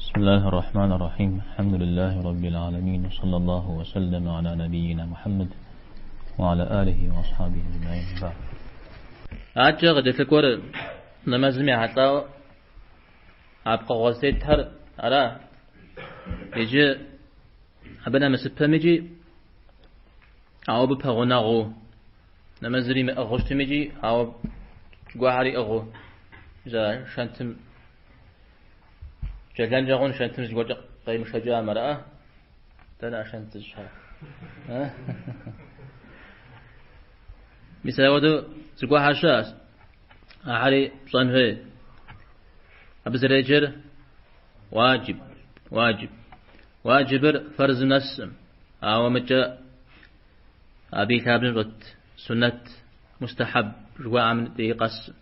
بسم الله الرحمن الرحيم الحمد لله رب العالمين وصلى الله وسلم على نبينا محمد وعلى آله وأصحابه أجمعين بعد. Адэкӏэ къыкӏэлъыкӏуэр нэмэзым ехьэлӏауэ а пкъыгъуэ зэтетхэр ара. Иджы абы нэмысыпэмикӏи, ауэ абы пэгъунэгъуу нэмэзыр имыӏыгъыу щытмикӏи, ауэ зыгуэрхэр иӏыгъыу, мис а шэнтым джэлэнкӏэ хъун шэнтым зыгуэркӏэ къемышэкӏам, араӏэ? Дэнэ а шэнт зыщӏхэр? Мис апхуэдэу зыгуэрхэр щыӏэщ. Ахэри пщӏэн хуей. Абы зэреджэр уаджиб, уаджиб. Уаджибыр фэрзым нэсым, ауэ мыкӏэ абы и лъабжьэм щӏэт суннэт, мустахьэб жыхуаӏэм дей къэсым.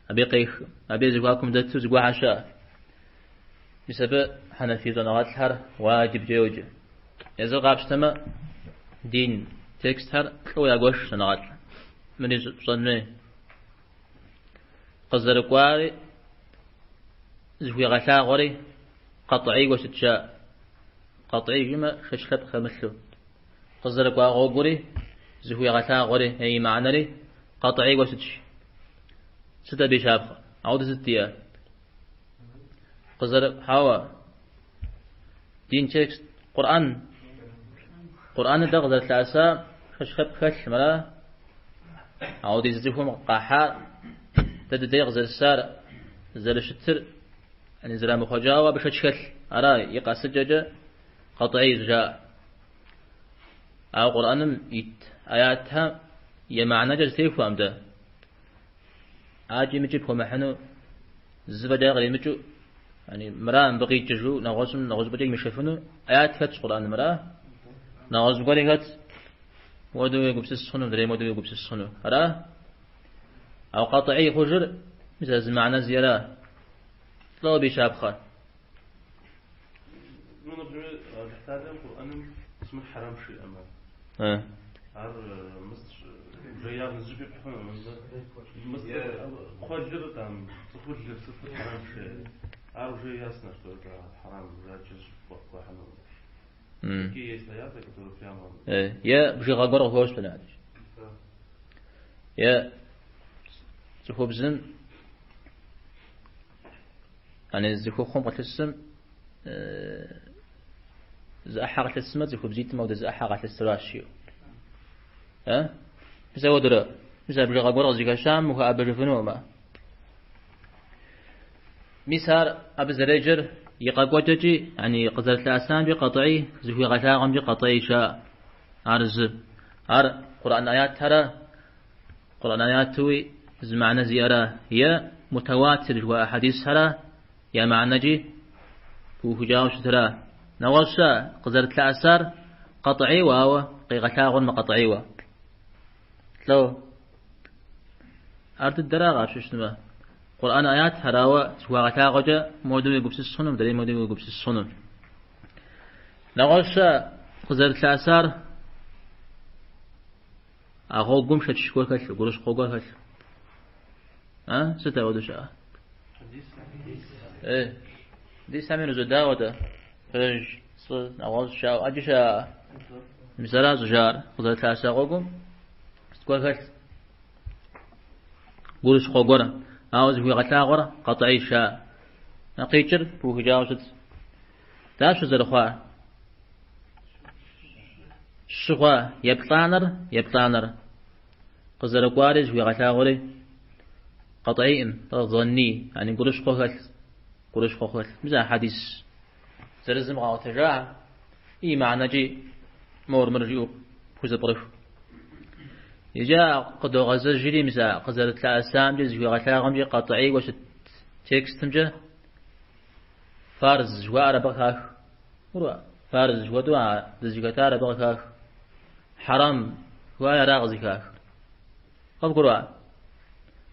Абы къех, абы и зэхуакум дэту зыгуэрхэр щыӏэ. Мис абы хьэнэфий щӏэныгъэлӏхэр уаджибкӏэ йоджэ. Езыр къапщтэмэ, дин текстхэр плӏыуэ ягуэш щӏэныгъэлӏ. Мыри пщӏэн хуей. Къызэрыкӏуари, зыхуигъэлъагъуэри къэтӏийуэ щыт жаӏэ. Къэтӏий жиӏэмэ, шэч лъэпкъ хэмылъу. Къызэрыкӏуа гъуэгури, зыхуигъэлъагъуэри, и мыхьэнэри къэтӏийуэ щытщ. Сыт абы и щапхъэ? Ауэдэ сыт диӏэ? Къызэры-, хьэуэ. Дин текст, Къурӏэн. Къурӏэныр дэ къызэрытлъэӏэса шэч лъэпкъ хэлъым, ара? Ауэ ди зы цӏыхум къахьар, дэ дыдей къызэрысар зэрыщытыр, яни зэрамыхъуэкӏауэ абы шэч хэлъ, ара? И къэсыкӏэкӏэ къэтӏий жаӏэ. Ауэ Къурӏэным ит аятхэм я мыхьэнэкӏэ зэтехуэкъым дэ. Акӏи мыкӏи пхуэмыхьыну зы фӏэкӏа къримыкӏыу, яни мыра мыбы къикӏыр жыпӏэу нэгъуэщӏым нэгъуэщӏыпӏэкӏэ имышэфыну аят хэтщ Къурӏэным, ара? Нэгъуэщӏ гуэри хэтщ. Мыуэдэу уегупсыс хъуну, мыдрейм уэдэу уегупсыс хъуну, ара? Ауэ къэтӏий хъужыр мис а зы мыхьэнэ зиӏэра? Лӏо абы и щапхъэр? Ну, например, Алыхь Талэм Къурӏэным мыр хьэрэм жиӏэмэ. Ар уже явно зыщӏыпӏи пхьыну. Кхъуэлыр там, цӏыхулыр, сытыр хьэрэм жеӏэ. Ар уже ясно, что это хьэрам, уже адэкӏэ пхуэхьыну. Такие есть аяты, которые прямо... Е бжыгъэ гуэр къыхощ, понятно. Е цӏыхубзым Яни цӏыхухъум къылъысым зы ӏыхьэ къылъысмэ, цӏыхубзитӏым ауэдэ зы ӏыхьэ къалъысыращ жиӏэу. Э? Мис ауэдэрэ, мис а бжыгъэ гуэр къызыхэщам ухэӏэбэжыфынукъым. Мис ар абы зэреджэр и къэкӏуэкӏэкӏи, яни къызэрылъэӏэсамкӏи къэтӏий, зыхуигъэлъагъуэмкӏи къэтӏий жаӏэ. Ар зы. Ар Къурӏэн аятхэрэ Къурӏэн аятуи зы мыхьэнэ зиӏэра е мутауатир жыхуаӏэ хьэдисхэра я мыхьэнэкӏи пыухыкӏауэ щытыра. Нэгъуэщӏ щыӏэ къызэрытлъэӏэсар къэтӏийуэ, ауэ къигъэлъагъуэр мыкъэтӏийуэ. Лӏо? Ар дыдэра къапщтэу щытмэ. Къурӏэн аятхэр, ауэ зыхуагъэлъагъуэкӏэ модэу уегупсыс хъуну, мыдрей модэу уегупсыс хъуну. Нэгъуэщӏ щыӏэ къызэрытлъэӏэсар А гъуэгум шэч гуэр хэлъу, гурыщхъуэ гуэр хэлъу. А? Сыт апхуэдэу щыӏэ? Э, хьэдисхэм ирызодауэ-тӏэ. Пэж, пцӏы, нэгъуэщӏ щыӏэу, ӏэджи щыӏэ. Мис ара щӏыжаӏэр, къызэрытлъэӏэса гъуэгум сыт гуэр хэлъ. Гурыщхъуэ гуэр, ауэ зыхуигъэлъагъуэр къэтӏийщ жаӏэ. Къикӏыр пыухыкӏауэ щытщ. Дапщэ зэрыхъуар? Щы хъуа, еплӏанэр, еплӏанэр. Къызэрыкӏуари зыхуигъэлъагъуэри къэтӏийкъым, зэнни, яни гурыщхъуэ хэлъ, гурыщхъуэ хэлъ. Мис а хьэдис зырызым къаӏуэтэжа, и мыхьэнэкӏи мор мыр жиӏэу пхузэпкърых. Иджы а къыдогъэзэжри, мис а къызэрытлъэӏэсамкӏэ, зыхуигъэлъагъуэмкӏэ къэтӏийуэ щыт текстымкӏэ фарз жыхуаӏэр абы къыхах. Ура, фарз жыхуэтӏэу а дызыхэтар абы къыхах. Хьэрэм жыхуаӏэр ара къызыхах. Къывгурыӏуа?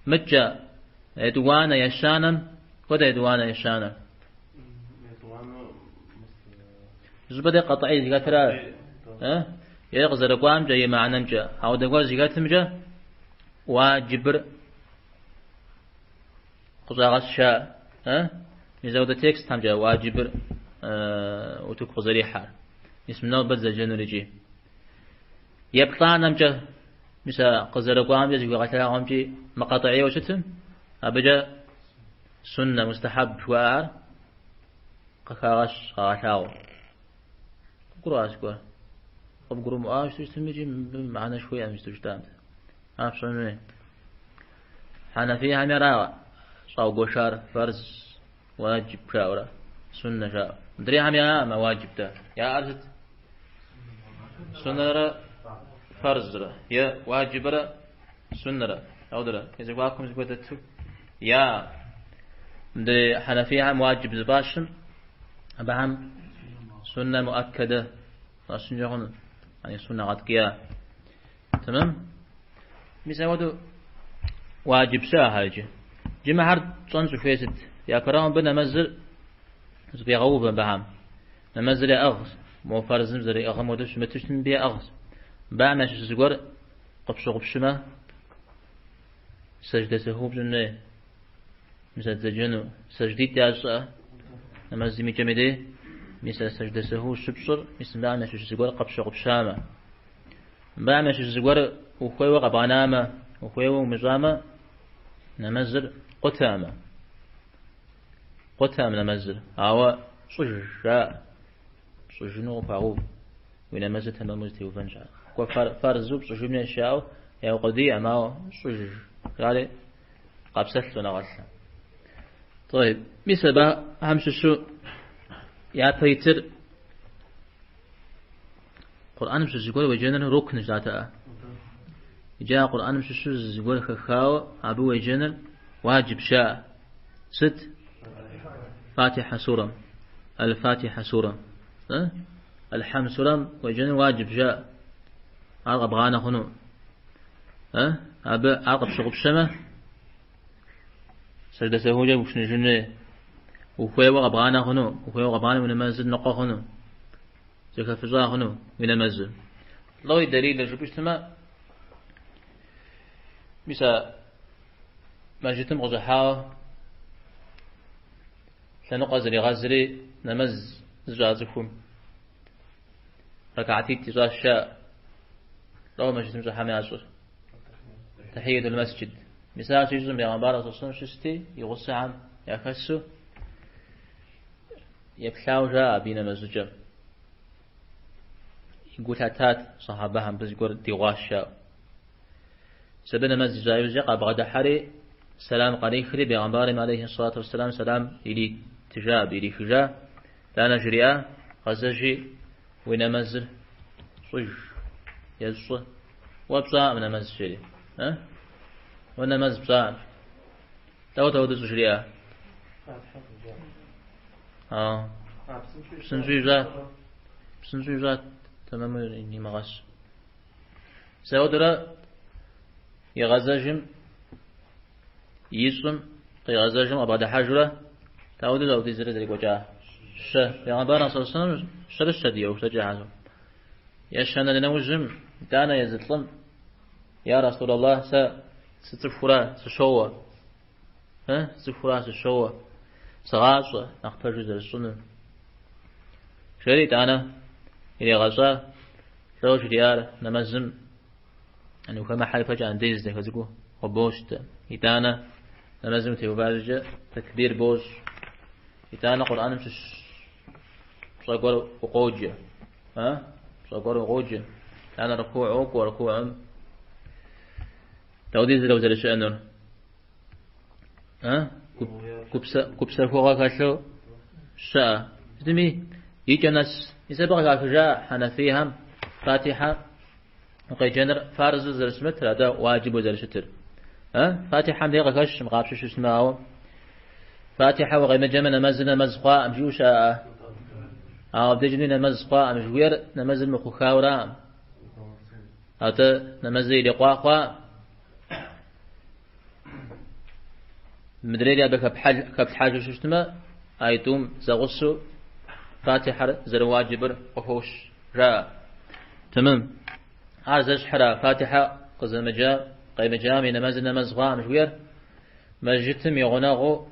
Мыткӏэ етӏуанэ ещанэм, хуэдэ етӏуанэ ещанэм. Зыщӏыпӏэ дей къэтӏий зыхэтра? Е къызэрыкӏуамкӏэ, е мыхьэнэмкӏэ. Ауэдэ гуэр зыхэтымкӏэ уаджибыр къыщӏагъэщ жаӏэ. Мис ауэдэ текстхэмкӏэ уаджибыр утыку къызэрихьэр. Мис мы нобэ дызэджэнур икӏи. Еплӏанэмкӏэ, мис а къызэрыкӏуамкӏэ зыхуигъэлъагъуэмкӏи мыкъэтӏыгъейуэ щытым, абыкӏэ суннэ мустахьэб жыхуаӏэр къыхагъэщ, къагъэлъагъуэ. Къыбгурыӏуа зыгуэр? Къыбгурымыӏуауэ щытым икӏи мыбы мыхьэнэшхуэ иӏэм жытӏэу жытӏам. Ар пщӏэн хуей. Хьэнэфийхэми ара щӏаугуэшар фарз, уаджиб жаӏэурэ, суннэ жаӏэу. Мыдрейхэм яӏэкъым а уаджиб дэ. Яӏэр сыт? Суннэрэ фарзрэ е уаджибрэ суннэрэ. Ауэдэрэ я зэхуакум зыгуэр дэту яӏэкъым. Мыдрей хьэнэфийхэм уаджиб зыфӏащым абыхэм суннэ муаккадэ фӏащынкӏэ хъуну. Яни суннэ гъэткӏия. Тэмэм? Мис апхуэдэу уаджиб щыӏэхэр иджы. Иджы мыхэр тщӏэн щӏыхуейр сыт? Япэрауэ мыбы нэмэзыр зыфӏегъэувэ мыбыхэм. Нэмэзыр яӏыгъщ, мо фарзым зэриӏыгъым хуэдэу щымыту щытми, мыбы яӏыгъщ. Мыбыхэм ящыщ зыгуэр къыпщыгъупщымэ, сэждэ сэху пщӏын хуей. Мис а дызэджэну сэждитӏ ящӏэ нэмэзым и кӏэм и дей, мис а сэждэ сэху щыпщӏыр, мис мыбыхэм ящыщ зыгуэр къыпщыгъупщамэ. Мыбыхэм ящыщ зыгуэр ухуейуэ къэбгъэнамэ, ухуейуэ умыщӏамэ, нэмэзыр къутэкъымэ. Къутэкъым нэмэзыр, ауэ щӏыж жаӏэ, пщӏыжыну къыпхуагъэув, уи нэмэзыр тэмэму зэтеувэн щхьэ. Кӏуэ фарзу пщӏыжын хуейщ жаӏэу яукъуэдийкъым, ауэ щӏыж жари къапсэлъ щӏэныгъэлӏхэм. Тӏэйб, мис абыхэм щыщу япэ итыр Къурӏэным щыщ зыгуэр уеджэныр рукн жытӏатэӏэ. Иджы а Къурӏэным щыщу зыгуэр хэхауэ абы уеджэныр уаджиб жаӏэ. Сыт? Фатихьэ сурэм. Аль-Фатихьэ сурэм. Аль-Хьэмд сурэм уеджэныр уаджиб жаӏэ. Ар къэбгъанэ хъуну. Абы ар къыпщыгъупщэмэ, сэждэ сэхукӏэ упшыныжын хуей. Ухуейуэ къэбгъанэ хъуну, ухуейуэ къэбгъанэ уи нэмэзыр ныкъуэ хъуну. Зэхэфыщӏа хъуну уи нэмэзыр. Лӏо и дэлилыр жыпӏэу щытмэ, мис а мэжджытым къыщӏыхьауэ лъэныкъуэ зригъэзри нэмэз зыщӏа цӏыхум ракаатитӏ ищӏащ жаӏэ. Лӏо мэжджытым щӏыхьэм ящӏыр. Тахиятул мэсджид. Мис ар щищӏым бегъымбар саллаллаху щысти, и гъусэхэм яхэсу Еплъауэ жаӏэ абы и нэмэз щӏыкӏэм. Гу лъатат сахьабэхэм мыбы зыгуэр дигъуащ жаӏэу. Мис абы нэмэз ищӏа иужькӏэ къабгъэдыхьэри, сэлам къарихри, бегъымбарым алейхи сэлату уэсселам сэлам иритыжа, абы ирихыжа. Итӏанэ жриӏа, гъэзэжи уи нэмэзыр щӏыж, е щӏы. Уэ пщӏакъым нэмэз, жери. Уэ нэмэз пщӏакъым. Дауэ апхуэдэу щӏыжриӏа? Псынщӏэу ищӏат. Псынщӏэу ищӏат, тэмэму нимыгъэс. Мис апхуэдэурэ игъэзэжым, ищӏым, къигъэзэжым къыбгъэдыхьэжурэ, дауэдэу апхуэдизрэ зэрекӏуэкӏа? Щэ. Пейгъэмбар саллаллаху алейхи вассалам щэрыщэ ди ӏуэху зэкӏэ. Ещанэ нэужьым, итӏанэ езы лӏым Я Расулаллах, сэ сыцӏыхура, сыщоуэ. Э, сыцӏыхура, сыщоуэ. Сыгъащӏэ, нэхъ пэжу зэрысщӏынур. Жери итӏанэ иригъэщӏа, лӏо жриӏар нэмэзым ухэмыхьэ ипэкӏэ андез дахэ цӏыкӏуу къыбощтэ. Итӏанэ нэмэзым утеува иужькӏэ тэкбир бощӏ. Итӏанэ Къурӏэным щыщ пщӏэ гуэр укъоджэ. А? Пщӏэ гуэр укъоджэ. Итӏанэ рукугь уокӏуэ, рукугьым. Дауэдизрэ узэрыщыӏэнур? А? Гупсэхугъэ хэлъу щыӏэ. Сытми, икӏэ нэс. Мис абы къыхахыжа хьэнэфийхэм Фатихьэ укъеджэныр фарзу зэрыщымытыр, атӏэ уаджибу зэрыщытыр. А? Фатихьэм дей къыхэщым, къапщу щытмэ, ауэ Фатихьэ укъемыджэмэ нэмэзыр нэмэз хъуаӏым жиӏэу щыӏэ. Ауэ абдежми нэмэз хъуаӏым жыхуиӏэр нэмэзыр мыхъухаураӏым. Атӏэ нэмэзыр ирикъуа хъуаӏым. Мыдрейри абы хэплъхьэжу щытмэ, аитӏум зэгъусэу Фатихьэр зэрыуаджибыр къыхощ, жаӏэ. Тэмэм. Ар зэщхьыра Фатихьэ къызэмыджа, къемыджам и нэмэзыр нэмэз хъуаӏым жыхуиӏэр мэжджытым и гъунэгъуу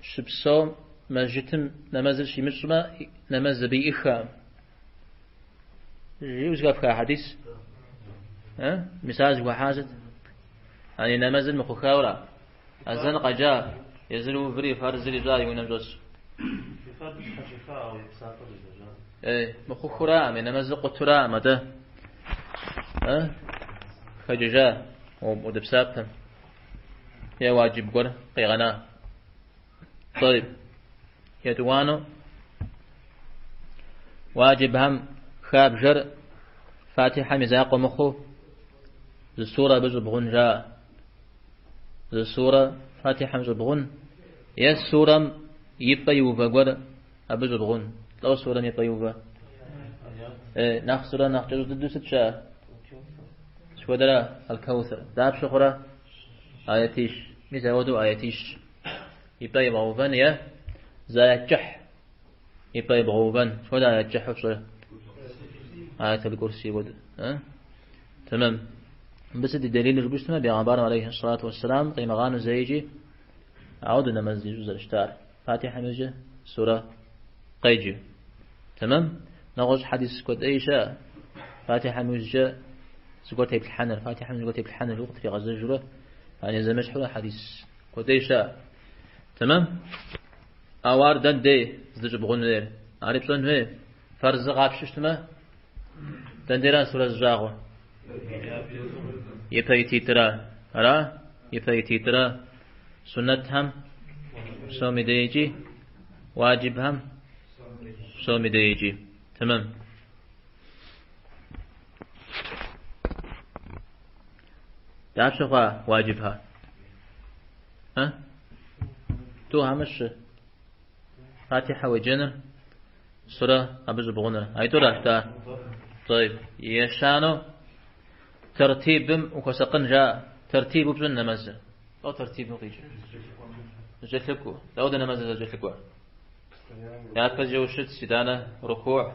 щыпсэум мэжджытым нэмэзыр щимыщӏмэ, нэмэз абы иӏыххэкъым. Жиӏэу зэхэфха хьэдис? Мис ар зыхуэхьар сыт? Ани нэмэзыр мыхъухауэра? Азэн къэджа, езыр уври фарзыр ищӏа и унэм щӏэсу. Мыхъухураӏым, и нэмэзыр къутураӏым, атӏэ. Хэкӏыжа уэдэ псапэм е уаджиб гуэр къигъэна. Тӏэйб. Етӏуанэу уаджибхэм хабжэр Фатихьэм и закъуэ мыхъуу зы сурэ абы щӏыбгъун жаӏэ. Зы сурэ Фатихьэм щӏыбгъун е сурэм и пӏэ иувэ гуэр абы щӏыбгъун. Лӏо сурэм и пӏэ иувэ? Нэхъ сурэ нэхъ кӏэщӏ дыдэу сыт щыӏэ? Сыт хуэдэра? Аль-Кэусэр. Дапщэ хъурэ? Аятищ. Мис апхуэдэу аятищ. И пӏэ ибгъэувэн е зы аят кӏыхь и пӏэ ибгъэувэн. Сыт хуэдэ аят кӏыхьу пщӏэрэ? Аят аль-Курси хуэдэ. Тэмэм. Мыбы сыт и дэлилыр жыпӏэу щытмэ, бегъымбарым алейхи ссалату уассалам къимыгъанэу зэикӏи ауэдэ нэмэз ищӏу зэрыщытар. Фатихьэм иужькӏэ сурэ къеджэ. Тэмэм. Нэгъуэщӏ хьэдис куэд ӏей щыӏэ. Фатихьэм иужькӏэ зыгуэр теплъхьэныр, Фатихьэм зыгуэр теплъхьэныр жиӏэу къытригъэзэжурэ, ани зэмыщхьурэ хьэдис куэд ӏей щыӏэ. Тэмэм. Ауэ ар дэн дей здыщӏыбгъун хуейр? Ари пщӏэн хуей. Фарзыр къапщтэу щытмэ, дэн дейра сурэ зыщӏагъур? Ипэ ититӏра? Ара? Ипэ ититӏра? Суннэтхэм псоми дейкӏи, уаджибхэм псоми дейкӏи. Тэмэм. Дапщэ хъуа уаджибхэр? А? Тӏу хьэмэ щы. Фатихьэ уеджэныр, сурэ абы щӏыбгъуныр. Айтӏура щыта? Тӏэйб. Ещанэу тэртибым ухуэсакъын жаӏэ. Тэртибу пщӏын нэмэзыр. Лӏо тэртибым къикӏыр? Зэкӏэлъыкӏуэу. Дауэдэ нэмэзыр зэкӏэлъыкӏуэ? Япэ зэ ущытщ, итӏанэ рукуӏ,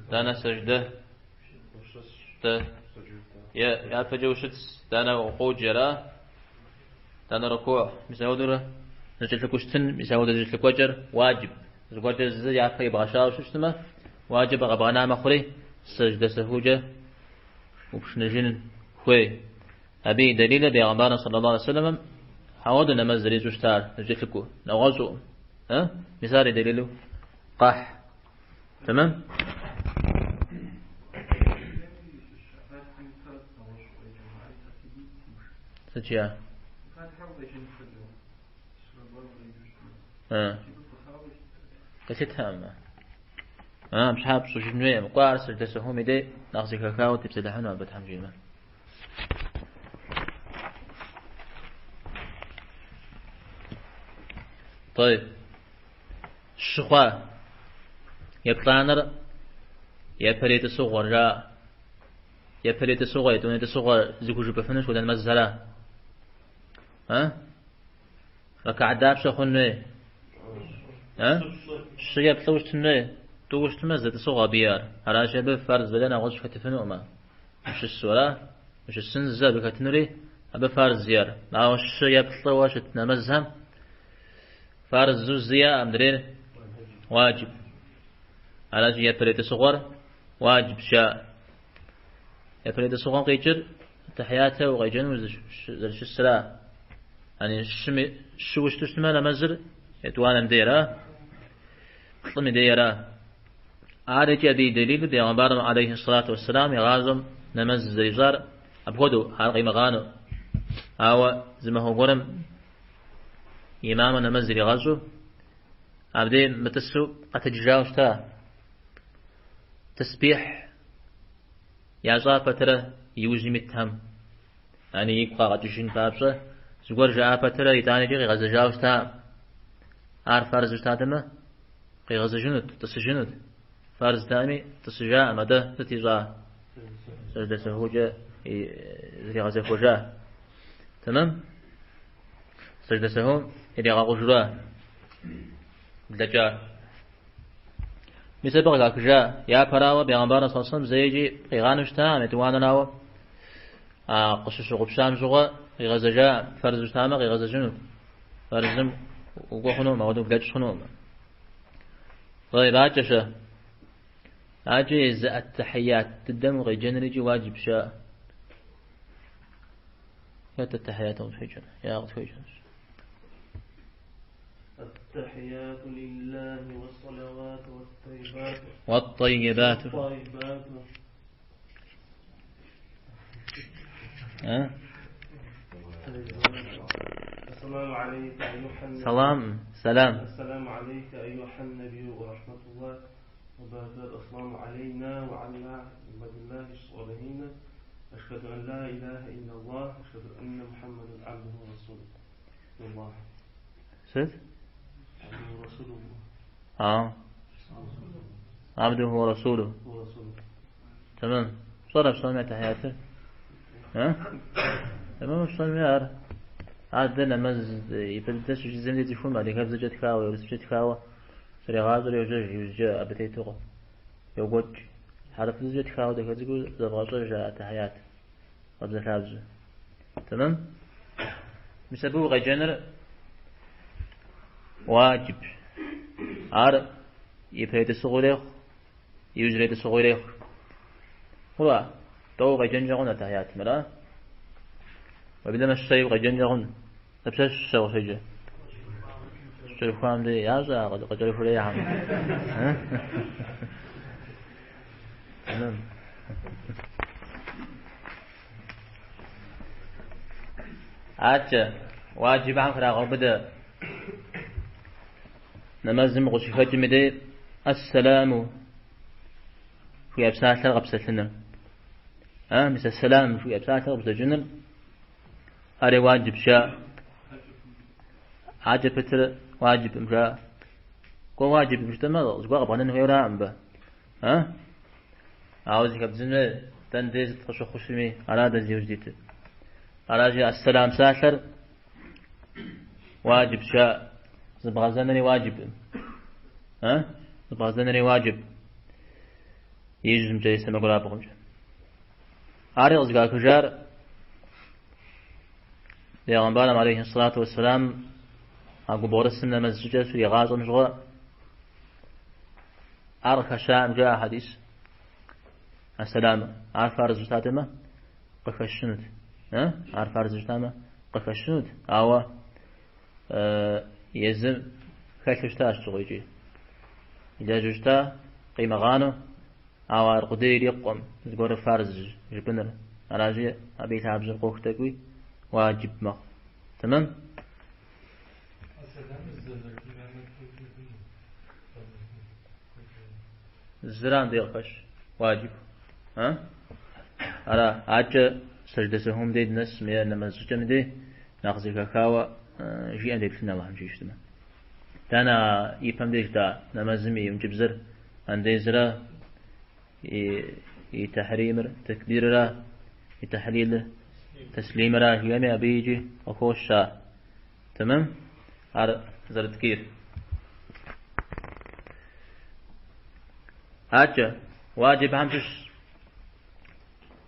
итӏанэ сэждэ. Тэ. Е япэкӏэ ущытщ, итӏанэ укъоджэра? Итӏанэ рукуӏ. Мис ауэдурэ зэкӏэлъыкӏуэу щытын, мис ауэдэ зэкӏэлъыкӏуэкӏэр уаджиб. Зыгуэркӏэ зы япэ ибгъэщауэ щытмэ, уаджиб къэбгъэна мэхъури, сэждэ сэхукӏэ упшыныжын хуей. Абы и дэлилыр бегъымбарым саллаллаху алейхи вассаламым ауэдэ нэмэз зэрищӏу щытар, зэкӏэлъыкӏуэу, нэгъуэщӏу. Мис ар и дэлилу къахь. Тэмэм? Сыт жиӏа? Къилъытэкъым. А, пщхьэ пщӏыжын хуейкъым. Кӏуэ ар сэждэ сэхум и дей нэхъ зэхэхауэ тепсэлъыхьыну абы Тхьэм жиӏэмэ. Тӏэйб. Щы хъуа. Еплӏанэр япэрей тӏысыгъуэр жаӏэ. Япэрей тӏысыгъуэ, етӏуанэ тӏысыгъуэ зыхужыпӏэфынур сыт хуэдэ нэмэзхэра? А? Ракаат дапщэ хъун хуей? А? Щы е плӏыуэ щытын хуей. Тӏууэ щытмэ, зы тӏысыгъуэ абы иӏэр. Аращи, абы фарз фӏэкӏа нэгъуэщӏ хэтыфынукъым. Ущысу ара? Ущысын зэ абы хэтынури, абы фарз иӏэр. Ауэ щы е плӏыуэ щыт нэмэзхэм фарзу зы яӏэ, мыдрейр уаджиб. Аращи, япэрей тӏысыгъуэр уаджибщ жаӏэ. Япэрей тӏысыгъуэм къикӏыр аттыхьията укъеджэну зэрыщысра. Ани щыми щыуэ щыту щытмэ нэмэзыр етӏуанэм дейра, плӏым и дейра. Ар икӏи абы и дэлилыр бегъымбарым алейхи ссалату уассалам и гъащӏэм нэмэз зэрищӏар апхуэдэу ар къимыгъанэу. Ауэ зы махуэ гуэрым имамэ нэмэз иригъэщӏу абдей мытӏысу къэтэджыжауэ щыта. Тэсбихь ящӏа пэтрэ иужьым итхэм, ани игу къагъэкӏыжын папщӏэ, зыгуэр жаӏа пэтрэ итӏанэкӏи къигъэзэжауэ щыта. Ар фарзу щытатэмэ, къигъэзэжынут, тӏысыжынут. Фарзтэкъыми, тӏысыжаӏым, атӏэ сыт ищӏа? Сэждэ сэхукӏэ зригъэзэхуэжа. Тэмэм? Сэждэ сэхум иригъэкъужура блэкӏар. Мис абы къыхахыжа япэрауэ бегъымбарым саллаллаху алейхи вассалам зэикӏи къигъанэу щытакъым, етӏуанэрауэ а къыщыщыгъупщам щыгъуэ къигъэзэжа фарзу щытамэ къигъэзэжынут. Фарзым укӏуэ хъунукъым, ауэдэу блэкӏ хъунукъым. طيب, адэкӏэ-щэ? Адэкӏэ езы аттахьият дыдэм укъеджэныр икӏи уаджибщ жаӏэ. Хэт аттахьиятым къытхуеджэн? Я къытхуеджэнщ. التحيات لله والصلوات والطيبات والطيبات والطيبات أه؟ السلام عليك أيها النبي سلام سلام السلام عليك أيها النبي ورحمة الله وبركاته السلام علينا وعلى عباد الله الصالحين أشهد أن لا إله إلا الله أشهد أن محمدا عبده ورسوله الله Сыт? عبده ورسوله آه عبده ورسوله ورسوله تمام. Пщӏэрэ псоми аттахьиятыр? А? Тэмэм псоми ар. Адэ нэмэз ипэ дыдэ щыщӏидзэм дей цӏыхум адыгэбзэкӏэ тхауэ, урысыбзэкӏэ тхауэ зэрегъащӏэр йожьэж, иужькӏэ абы тету йокӏуэкӏ. Хьэрыпыбзэкӏэ тхауэ дахэ цӏыкӏуу зэвгъэщӏэж а аттахьият къабзэлъабзэ. Тэмэм? Мис абы укъеджэныр уаджиб. Ар ипэрей тӏысыгъуи ирехъу, иужьрей тӏысыгъуи ирехъу. Хъура? Тӏэу укъеджэнкӏэ хъун аттахьиятым, ара? Уеблэмэ щэи укъеджэнкӏэ хъун. Дапщэщ щэ укъыщеджэ? Кӏэрыхуам дей ящӏэ, къыкӏэрыхурейхэм. Тэмэм. Адэкӏэ, уаджибхэм храгъэубыдэ нэмэзым укъыщыхэкӏым и дей Ассаламу жыхуиӏэ псалъэр къэпсэлъыныр. А, мис ассалам жыхуиӏэ псалъэр къыпжьэдэкӏыныр ари уаджибщ жаӏэ. Адэкӏэ пытыр уаджибым жаӏэ. Кӏуэ уаджибым жытӏэмэ, зыгуэр къэбгъэнэн хуейуэраӏым мыбы. А? Ауэ зыхэбдзын хуей, дэн дей сыт къыщыхъуу щытми, ара дэ зи ужь дитыр. Аращи, ассалам псалъэр уаджибщ жаӏэ. Зыбгъэзэнри уаджибым. А? Зыбгъэзэнри уаджиб. Ижьымкӏэ, сэмэгурабгъумкӏэ. Ари къызыхахыжар Бегъымбарым алейхи сэлату уэсселам а губгъуэрысым нэмэз щӏыкӏэ щригъащӏэм щыгъуэ ар къыхэщаӏым жаӏэ хьэдис. Ассалам, ар фарзу щытатэмэ къыхэщынут. Ар фарзу щытамэ къыхэщынут, ауэ езым хэлъу щытащ щыгъуэ икӏи. Илэжьу щыта къимыгъанэу, ауэ ар къудей ирикъукъым, зыгуэрыр фарз жыпӏэныр. Аращи, абы и лъабжьэр къоху тӏэкӏуи, уаджиб мэхъу. Тэмэм? Зырам дей къыхэщ, уаджиб. А? Ара, адэкӏэ сэждэ сэхум дей дынэсым е нэмэз щӏыкӏэм дей нэхъ зэхэхауэ жиӏэм деплъын Алыхьым жиӏэу щытмэ. Дэнэ и пэм деж да нэмэзым и ӏункӏыбзэр андезра, и тэхьримыр, тэкбирра, и тэхьлилыр, тэслимра жиӏэми абы икӏи къыхощ ар. Тэмэм? Ар зэрыткӏийр. Адэкӏэ, уаджибхэм щыщ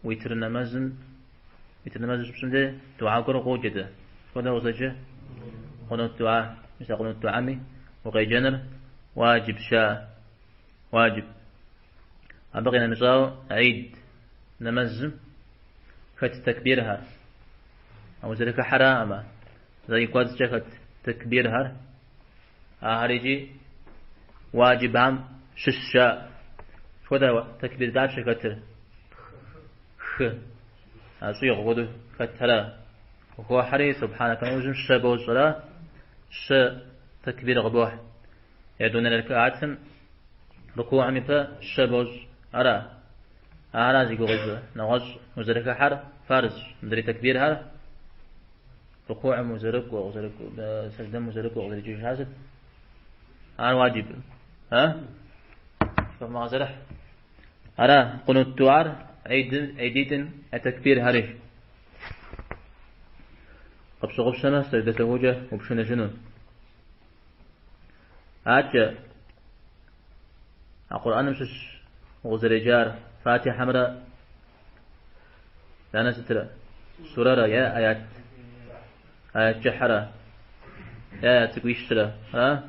уитр нэмэзым, уитр нэмэзыр щыпщӏым де дуа гуэр къоджэ дэ. Хуэдэ къызэджэ? Къунут дуа. Мис а къунут дуами укъеджэныр уаджибщ жаӏэ. Уаджиб. Абы къинэмыщӏауэ гьид нэмэзым хэт тэкбирхэр. А узэрыхыхьэраӏымэ, зэ и кӏуэцӏкӏэ хэт тэкбирхэр, ахэр икӏи уаджибхэм щыщ жаӏэ. Хуэдэ тэкбир дапщэ хэтыр? Хы. А щӏигъу хуэдэу хэтхэра? Ухохьэри, субхьанэкэ нэужьым щэ бощӏра? Щэ тэкбир къыбохь. Етӏуанэ рэкыатым рукугьым ипэ щэ бощӏ. Ара? Ара зи гугъу ищӏыр. Нэгъуэщӏ узэрыхыхьэр фарзщ. Мыдрей тэкбирхэр рукугьым узэрыкӏуэ, къызэрыкӏуэ, сэждэм узэрыкӏуэ, къызэрикӏыжхэр сыт? Ар уаджиб. А? Фымыгъэзэрыхь. Ара, къунут дуар гьидитӏым я тэкбирхэри. Къыпщыгъупщэмэ, сэждэ сэхукӏэ упшыныжыну. Адэкӏэ, а Къурӏэным щыщ укъызэреджар Фатихьэмрэ итӏанэ сытрэ? Сурэрэ е аят, аят кӏыхьрэ е аят цӏыкӏуищрэ, а?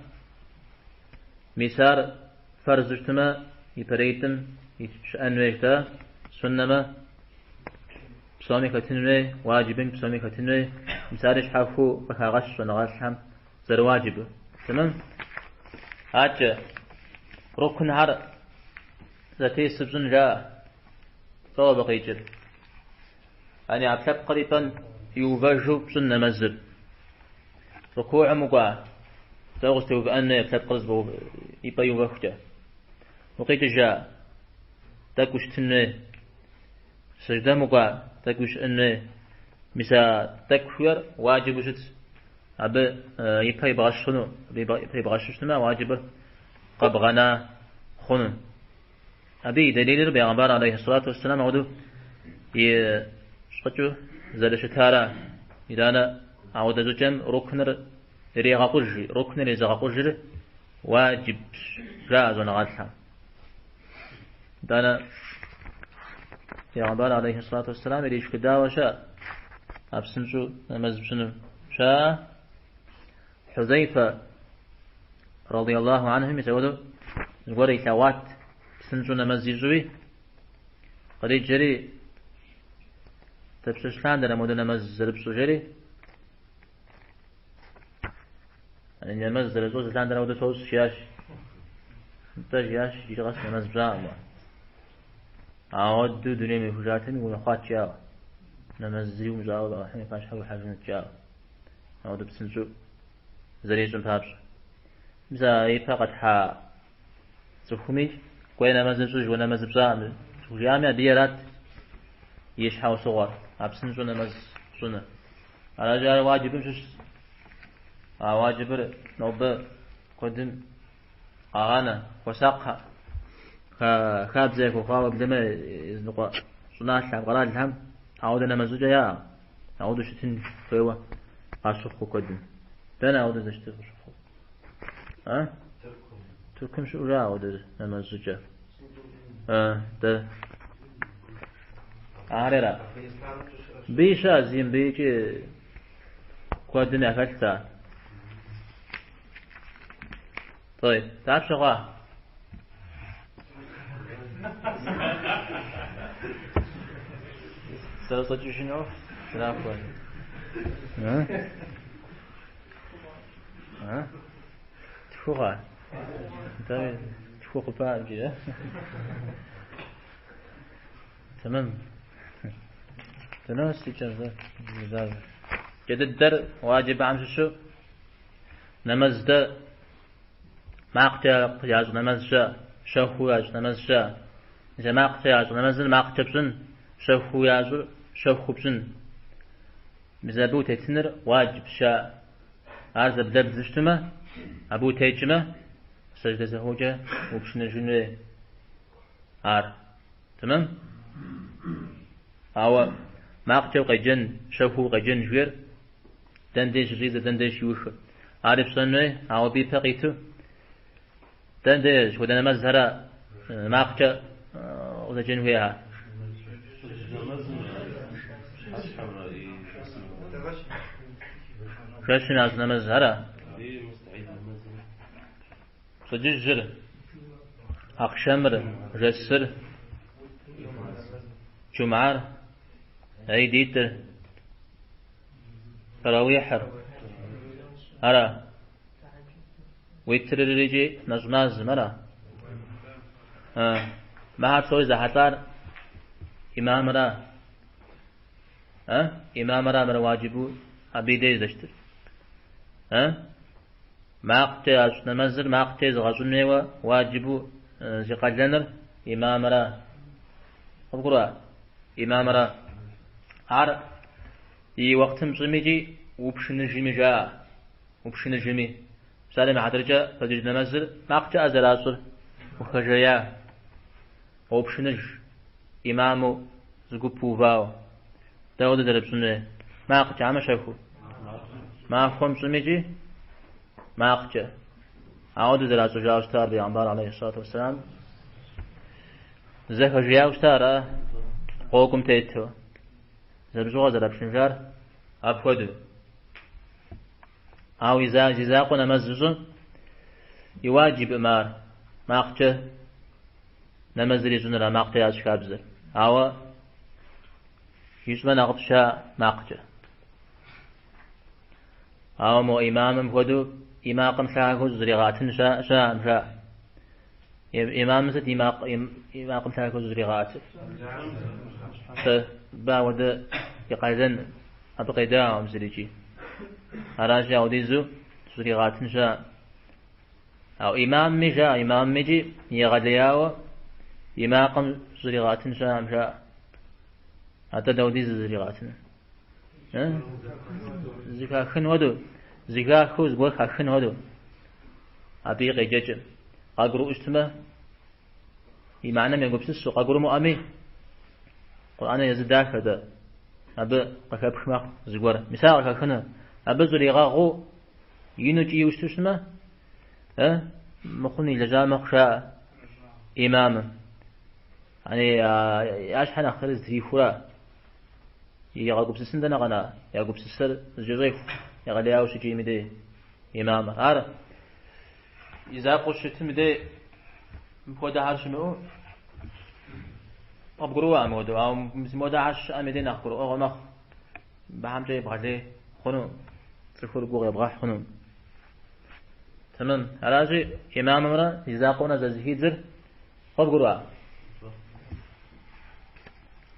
Мис ар Фэрзу щытмэ, ипэреитӏым щыӏэн хуейщ, дэ суннэмэ псоми хэтын хуей, уаджибым псоми хэтын хуей. Мис ари щхьэхуэу къыхагъэщ щӏэныгъэлӏхэм зэрыуаджибыр. Тэмэм? Адэкӏэ рукнхэр зэтесу пщӏын жаӏэ. Лӏо абы къикӏыр? Ани ӏэпкълъэпкъыр и пӏэм иувэжу пщӏын нэмэзыр. Рукугьым укӏуа, тӏэкӏу къызэтеувыӏэн хуей ӏэпкълъэпкъыр и пӏэ иувэхукӏэ. Укъикӏыжа, тӏэкӏу ущытын хуей. Сэждэм укӏуа, тӏэкӏу ущыӏэн хуей. Мис а тӏэкӏу жыхуиӏэр уаджибу щытщ. Абы и пэ ибгъэщ хъуну, абы и пэ ибгъэщу щытмэ, уаджибыр къэбгъэна хъуну. Абы и дэлилыр Бегъымбар алейхи сэлату уэсселам ауэдэу и щӏыкӏэу зэрыщытара. Итӏанэ ауэдэ щӏыкӏэм рукныр ирегъэкъуж, рукныр езыгъэкъужыр уаджибщ, жаӏэ щӏэныгъэлӏхэм. Итӏанэ Бегъымбар алейхи сэлату уэсселам иришхыдауэ щыӏэ, а псынщӏэу нэмэз пщӏыну щыӏэ. Хьузейфэ радиаллаху анху мис ауэдэу зыгуэр илъэгъуат псынщӏэу нэмэз ищӏуи, къриджэри дапщэщ лъандэрэ модэ нэмэз зэрыпщӏыр жери, нэмэз зэрыщӏыр зы лъандэрэ ауэдэу сощӏ жиӏащ. Нтӏэ жиӏащ, иджыри къэс нэмэз пщӏакъым уэ. Ауэдэу дунейм ехыжатэми унэхъуат жиӏауэ. Нэмэз зыри умыщӏауэ Алыхьым и пащхьэ уихьэжынут жиӏауэ. Ауэдэу псынщӏэу зэрищӏым папщӏэ. Мис а ипэ къэтхьа цӏыхуми кӏуэи нэмэзыр щӏыж, уэ нэмэз пщӏакъым жиӏами абы арат и щхьэусыгъуэр, а псынщӏэу нэмэз щӏыныр. Аращи, ар уаджибым щыщщ. А уаджибыр нобэ куэдым къагъанэ, хуэсакъхэ, хабзэ яхуэхъуауэ уеблэмэ языныкъуэ щӏыналъэхэм, къэралхэм ауэдэ нэмэз щӏыкӏэ яӏэкъым. Ауэдэу щытын хуейуэ къащыхъу куэдым. Дэнэ ауэдэ зэщытыр къыщыхъу? А? Тыркум щыӏэу жаӏэ ауэдэ нэмэз щӏыкӏэ. А, дэ. Ахэр Бий щыӏэ, зим бийкӏи куэдым яхэлът ар. طيب, дапщэ хъуа? Зэрыщӏэкӏыжыну зэрахуэ. Тху хъуа? Тху хъупа иджы. Тэмэм. Дынос икӏэм зэ. Кӏэ дыдэр уаджибхэм щыщу нэмэз дэ макъкӏэ ящӏ нэмэз щыӏэ, щэхуу ящӏ нэмэз щыӏэ. Мис а макъкӏэ ящӏ нэмэзыр макъкӏэ пщӏын, щэхуу ящӏыр щэхуу пщӏын. Мис абы утетыныр уаджибщ жаӏэ. Ар зэблэбдзу щытмэ, абы утекӏмэ, сэждэ сэхукӏэ упшыныжын хуей ар. Тэмэм? Ауэ макъкӏэ укъеджэн, щэхуу укъеджэн жыхуиӏэр дэн деж щыщӏидзэр, дэн деж щиухыр. Ари пщӏэн хуей, ауэ абы ипэ къиту дэн деж хуэдэ нэмэзхэрэ макъкӏэ узэджэн хуейхэр. Жэщым ящӏ нэмэзхэрэ. Пщэдджыжьыр, ахъшэмыр, жэсыр, джумгьэр, гьидитӏыр, тэрауихьыр, ара? Уитрыр икӏи нэщӏ мазэм, ара? Мыхэр псори зэхьэлӏар имамыра? Имамыра мыр уаджибу абы и деж здэщытыр? Макъкӏэ ящӏ нэмэзыр макъкӏэ езыгъэщӏын хуейуэ уаджибу зи къалэныр имамыра. Къыбгурыӏуа? Имамыра. Ар и уэхътым пщӏыми икӏи упшыныжми жаӏэ. Упшыныжми. Псалъэм и хьэтыркӏэ пщэдджыжь нэмэзыр макъкӏэ ӏэ зэращӏыр ухэжея. Уопшыныж имаму зы гуп увауэ. Дауэ зэрыпщӏын хуейр? Макъкӏэ, амэ щэхуу. Махуэм пщӏыми икӏи макъкӏэ. Ауэдэу зэращӏыжауэ щытар Бегъымбар алейхи сэлату уэсселам зэхэжеяуэ щытар, а гъуэгум тету. Зэрыщӏыгъуэ зэрапшыныжар апхуэдэу. Ауэ зи закъуэ нэмэз зыщӏым и уаджибкъым ар. Макъкӏэ нэмэзыр ищӏыныр, а макъкӏэ ящӏ хабзэр. Ауэ ищӏмэ нэхъыфӏщ макъкӏэ. Ауэ мо имамым хуэдэу и макъым лъагэу зригъэӏэтын щыӏэкъым, жаӏэ. Имамым сыт и макъым лъагэу зригъэӏэтыр? Сэ абы ауэдэ и къалэн абы къедаӏуэм зырикӏи. Аращи, ауэдизу зригъэӏэтын щыӏэкъым. Ауэ имамми жаӏэ, имаммикӏи егъэлеяуэ и макъым зригъэӏэтын щыӏэкъым, жаӏэ. Атӏэ дауэдиз зригъэӏэтыну? Зыхахын хуэдэу, зыхахыу зыгуэр хахын хуэдэу. Абы и къеджэкӏэм. Къагурыӏуэу щытмэ, и мыхьэнэм егупсысу, къагурымыӏуэми, Къурӏэныр езы дахэ дэ. Абы къыхэпх мэхъу зыгуэр. Мис ар къыхэхыну. Абы щӏригъэгъуу ину кӏийуэ щыту щытмэ, мыхъун илэжьа мэхъу жаӏэ имамым. Я щхьэ нэхъри зытрихура? Игъэгупсысын дэнэ къэна? Я гупсысэр зыкӏэщӏеху, егъэлеяуэ щыкӏийм и дей имамыр. Ар и закъуэу щытым и дей мыпхуэдэхэр щымыӏэу къыбгурыӏуэкъым мыуэдэу. Ауэ мыуэдэхэр щыӏэм и дей нэхъ гурыӏуэгъуэ мэхъу. Мыбыхьэмкӏэ ебгъэлей хъуну, цӏыхур гугъу ебгъэхь хъуну. Тэмэм. Аращи, имамымрэ и закъуэмрэ зэзыхидзыр къыбгурыӏуа?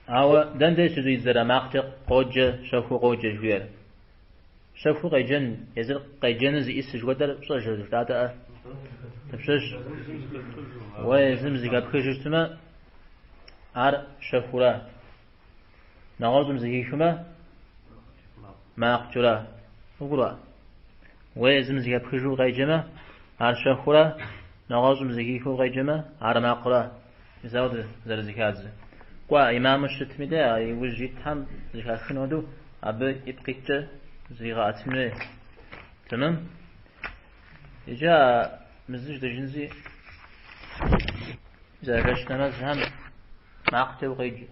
Ауэ дэн деж щыщӏидзэр а макъкӏэ къоджэ, щэхуу къоджэ жыхуиӏэр? Щэхуу къеджэн, езыр къеджэныр зиӏысыр жыхуэтӏэр пщӏэжрэ жытӏатэӏэ? Дапщэщ? Уэ езым зыхэпхыжу щытмэ, ар щэхура? Нэгъуэщӏым зыхихмэ, макъкӏэра? Къыбгурыӏуа? Уэ езым зыхэпхыжу къеджэмэ, ар щэхура? Нэгъуэщӏым зыхихыу къеджэмэ, ар макъра? Мис ауэдэ зэрызэхадзэ. Кӏуэ, имаму щытми де, а иужь итхэм зыхахын хуэдэу, абы ипкъ иткӏэ зригъэӏэтын хуей. Тэмэм? Иджы а мызыж дэжынзи жэщ нэмэзхэм макъкӏэ укъеджэ.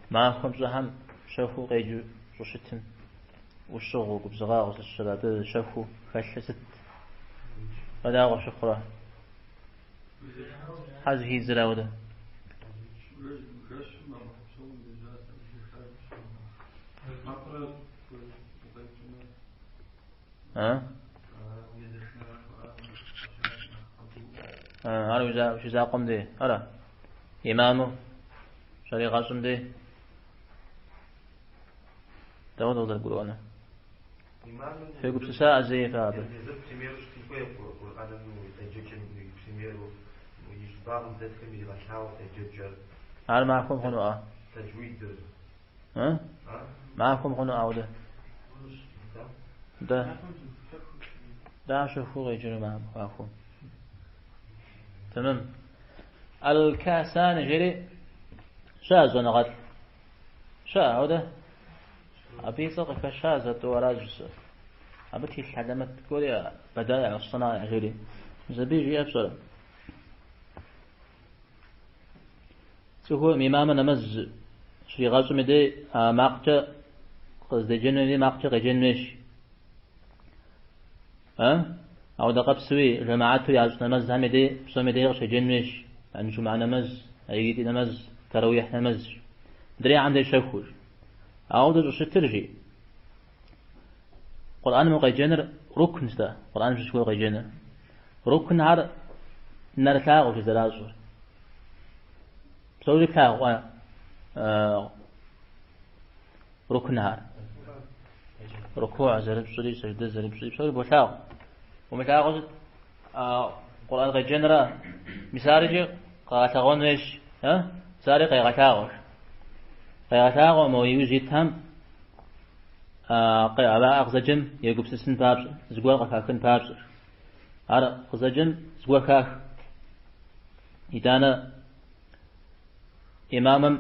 Махуэм пщӏыхэм щэхуу къеджэу щӏыщытым, ӏущыгъэу, губзыгъагъэу сыт абы щэхуу хэлъыр сыт? Фэ дауэ къыфщыхъурэ? Хьэ зыхидзыр ауэдэ? Ар ущизакъуэм дей, ара? Имаму щаригъэщӏым дей. Дауэ дыкъызэрыгурыӏуэнур? Фегупсыса зэи фэ абы? Езыр примеру щытын хуей Къурӏэным къеджэкӏэм и примеру, и щӏыбагъым дэтхэм иригъэлъагъу къеджэкӏэр. Ар махуэм хъунуӏэ? Тэджуидыр. Махуэм хъуну ауэдэ? Дэ. Да щэхуу къеджэну махуэм. Тэмэм. Аль-Касани жери щыӏэ щӏэныгъэлӏ. Щыӏэ, ауэдэ? Абы и цӏэр къыхэща зэ-тӏэу аращ жысӏэр. Абы тхылъ хьэлэмэт гуэри Бадаи ас-Санаи жери. Мис абы жиӏэр пщӏэрэ? Цӏыхум имамыр нэмэз щригъэщӏым и дей а макъкӏэ къыздеджэну и дей макъкӏэ къеджэн хуейщ. Ауэдэ къэпсуи жэмаату ящӏ нэмэзхэм и дей псом и дей къыщеджэн хуейщ. Яни жумыӏэ нэмэз, гьид нэмэз, тэрауихь нэмэз. Мыдрейхэм дей щэхуущ. Ауэдэ щӏыщытыр жи. Къурӏэным укъеджэныр рукнщ да, Къурӏэным щыщ гуэр къеджэныр. Рукнхэр нэрылъагъущ зэращӏыр. Псори плъагъуӏэ рукнхэр. Рукуع зэрыпщӏри, сэждэ зэрыпщӏри, псори болъагъу. Умылъагъуу щыт Къурӏэн къеджэнра? Мис ар иджы къэгъэлъэгъуэн хуейщ, Мис ари къегъэлъагъуэщ. Къегъэлъагъуэ мо иужь итхэм ар къызэджэм егупсысын папщӏэ, зыгуэр къыхахын папщӏэщ. Ар къызэджэм зыгуэр хах. Итӏанэ имамым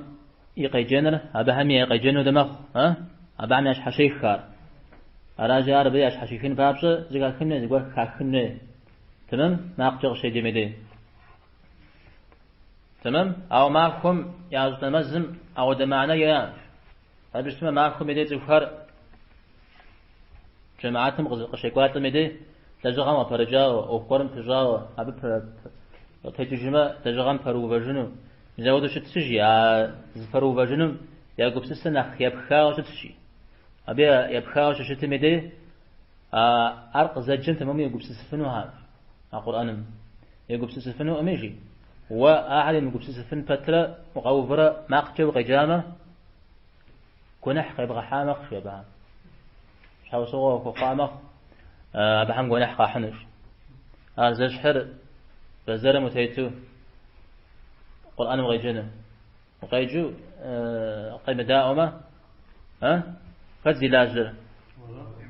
и къеджэныр абыхэми я къеджэну дэ мэхъу, абыхэм ящхьэщех ар. Аращи, ар абы ящхьэщихын папщӏэ зыхахын хуей, зыгуэр хахын хуей. Тэмэм? Макъкӏэ къыщеджэм и дей. Тэмэм? Ауэ махуэм ящӏ нэмэзым ауэдэ мыхьэнэ иӏэкъым. Абы щытмэ, махуэм и дей цӏыхухэр жэмаатым къыщекӏуалӏэм и дей лэжьыгъэм къыпэрыкӏауэ, ӏуэху гуэрым пыщӏауэ, абы Къытэджыжмэ, лэжьыгъэм пэрыувэжыну. Мис апхуэдэу щытщи, жи, а зыпэрыувэжынум я гупсысэр нэхъ епхауэ щытщ, жи. Абы епхауэ щыщытым и дей, ар къызэджэм тэмэму егупсысыфынухэм, а Къурӏэным. Егупсысыфынукъыми, жи. Уэ ахэр емыгупсысыфын пэтрэ укъэуврэ макъкӏэ укъеджамэ, гуэныхь къебгъэхьа мэхъу, жи абыхэм. Щхьэусыгъуэ ухуэхъуа мэхъу, абыхэм гуэныхь къахьынущ. Ар зэщхьыр бэзэрым утету Къурӏэным укъеджэну. Укъеджэу къемыдаӏуэмэ, хэт зи лажьэр?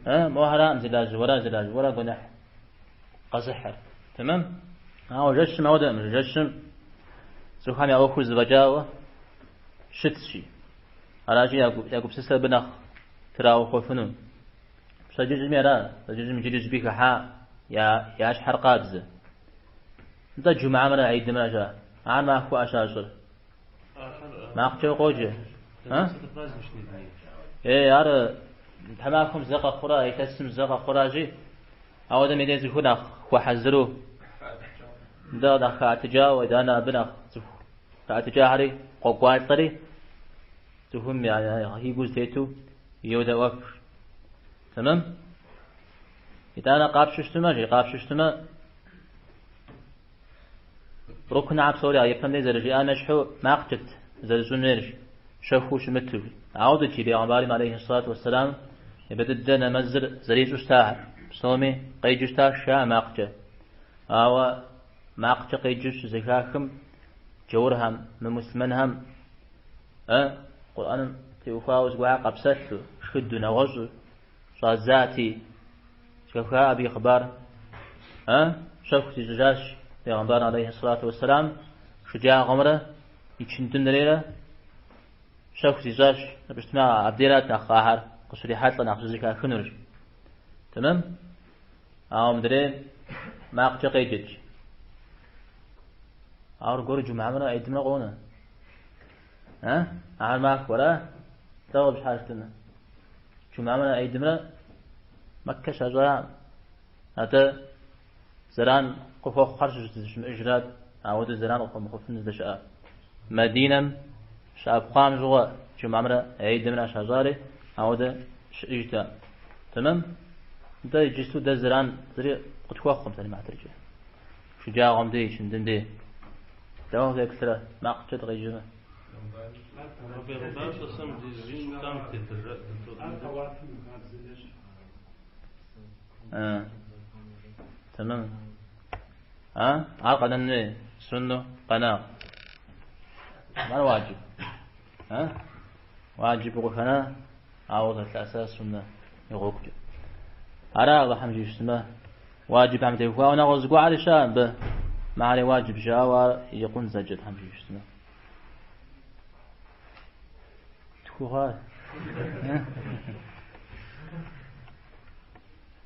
Мохэракъым зи лажьэр, уэра зи лажьэр, уэра гуэныхь къэзыхьыр. Тэмэм? Ауэ жэщым ауэдэкъым, жэщым цӏыхухэм я ӏуэхур зэфӏэкӏауэ щытщи. Аращи, я гупсысэр абы нэхъ траухуэфыну. Пщэдджыжьми ара, пщэдджыжьым иджыри зыщӏыпӏи хыхьа я щхьэр къабзэ. Нтӏэ джумыӏэмрэ гьидымрэ ща? Ар махуэ ӏэ щащӏыр. Макъкӏэ къоджэ. Е, ар тхьэмахуэм зэ къэхъура, илъэсым зэ къэхъуращи, ауэдэм и дей цӏыхур нэхъ хуэхьэзыру, нтӏэ нэхъ хэӏэтыкӏауэ, итӏанэ абы нэхъ цӏыху хэӏэтыкӏахэри къокӏуалӏэри, цӏыхум и гур зытету йодэӏуэф. Тэмэм? Итӏанэ къапщу щытмэ, жи, къапщу щытмэ, рукнхэр псори а ипэм дей зэрыжиӏам ещхьу макъкӏэт зэрыщӏын хуейр, щэхуу щымыту. Ауэдэт жи бегъымбарым алейхи сэлату уэсселам япэ дыдэ нэмэзыр зэрищӏу щытахэр, псоми къеджэу щытащ жаӏэ макъкӏэ. Ауэ макъкӏэ къеджэу щызэхахым джаурхэм, мымуслъымэнхэм Къурӏэным теухуауэ зыгуэрхэр къапсэлъу, шхыдэу, нэгъуэщӏу щӏадзати, зэхэфха абы и хъыбар щэху зищӏыжащ бегъымбар алейхи сэлату уэсселам шэджагъуэмрэ ичындымрейрэ щэху зищӏащ, абы щытмэ абдейрат нэхъ ахэр къыщрихьэлӏэ нэхъ щызэхахынур. Тэмэм? Ауэ мыдрей макъкӏэ къеджэт. Ауэ аргуэру джумыӏэмрэ гьидымрэ къонэ. Ар махуэра? Дауэ пщхьа щытмэ? Джумыӏэмрэ гьидымрэ Мэккэ щащӏакъым. Атӏэ зэран къыхуэхъухэр щыщымыӏэжрат, ауэдэу зэран къыхуэмыхъуфын здэщыӏэ. Мадинэм щыӏэпхъуам щыгъуэ джумыӏэмрэ гьидымрэ щащӏари, ауэдэ щыӏэжтэкъым. Тэмэм? Нтӏэ иджысту дэ зэран зыри къытхуэхъукъым псалъэм и хьэтыркӏэ. Шэджагъуэм дей, ичындым дей. Дауэ феплърэ, макъкӏэ дыкъеджэмэ? Тэмэм. А? Ар къэнэн хуей, сунну къэна. Ар уаджиб. А? Уаджибу къыхэна, ауэ зэлъэӏэса суннэ и гъуэгукӏэ. Ара Алыхьым жиӏэщтмэ, уаджибхэм теухуауэ нэгъуэщӏ зыгуэрхэри щыӏэ абы. Мыхэри уаджиб жаӏэу ар икъун зэкӏэ Тхьэм жиӏэщтмэ. Тхугъа.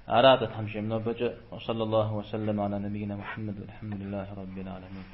Арат Тхьэм жиӏэм нобэкӏэ. Уэ саллаллаху уэ саллам аля набийна Мухаммад, вальхьамдулиллахи раббил аламин.